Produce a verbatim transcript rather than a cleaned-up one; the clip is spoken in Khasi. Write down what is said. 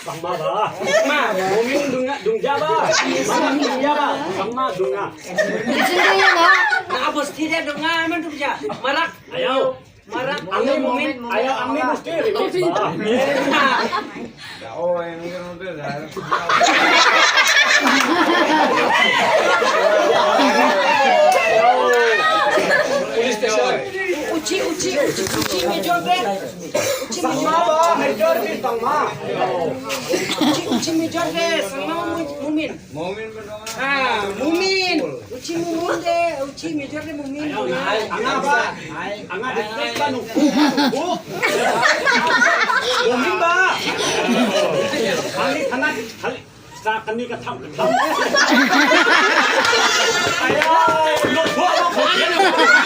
Tangma ba. Ma, Mumin Dunga, Dungja ba. Marak Dungja ba. Tangma Dunga. Sini ya, Mak. Na, abos tidak Dunga, man Dungja. Marak. Ayo. Marak. Ang ni Mumin. Ayo, ang ni mesti remix ba. Oh, yang ni kan udah dah. Police station. Uchi, uchi, uchi, uchi, major de. Uchi, major. Tangma ba, major di Tangma. Uchi, uchi, major de, Tangma Mu-, Mumin. Mumin ba Tangma. Ah, Mumin. Uchi Mumin de, uchi major de Mumin. Anga ba, anga de, ba nung. Mumin ba. Hali, hali, hali. Sa kani ka tham ka tham. Ayo, lo, lo, lo, lo. Ayo.